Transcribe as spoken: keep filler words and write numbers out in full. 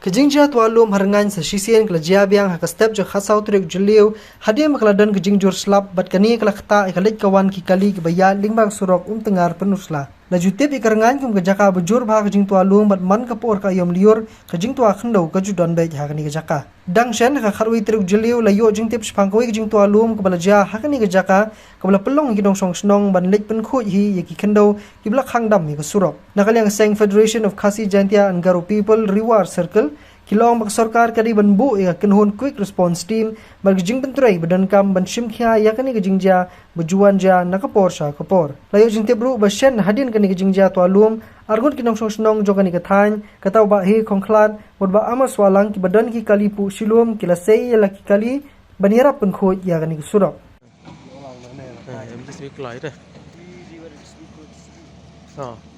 Ka jingjia twa lum ha Rngieñ sa shisien ka la jia biang ha ka step jong ka khatsaw tarik Jylliew, hadien ba ka la don ka jingjur slap bad kane ka la ktah ïa ka leit ka wan ki kali kiba ïaid lyngba ka surok Umtyngar Pynursla. La ju tip ïa ka Rngieñ kum ka jaka ba jur bha ka jingtwa lum bad man ka por ka aïom lyiur ka jingtwa khyndew ka ju don beit ha kane ka jaka. Dang shen ha ka khatwei tarik Jylliew la ïoh jingtip shaphang kawei ka jingtwa lum kaba la jia ha kane ka jaka, kaba la pynlong ïa ki nongshong shnong ban leit pynkhuid hi ïa ki khyndew kiba la khang dam ïa ka surok. Na ka liang ka seng Federation of Khasi Jaintia and Garo People Ri War Circle, ki la ong ba ka sorkar ka dei ban buh ïa ka kynhun Quick Response Team bad ka jingpyntrei ba donkam ban shim khia ïa kane ka jingjia ba ju wan jia na ka por sha ka por. La ïoh jingtip ruh ba shen hadien kane ka jingjia twa lum, arngut ki nongshong shnong jong kane ka thaiñ, kata u Bah He Khongkhlad bad u Bah Amar Swalang kiba don ki kali puh shilum ki la sei ïa la ki kali ban ïarap pynkhuid ïa kane ka surok. Eh, em just be quiet, eh. Oh.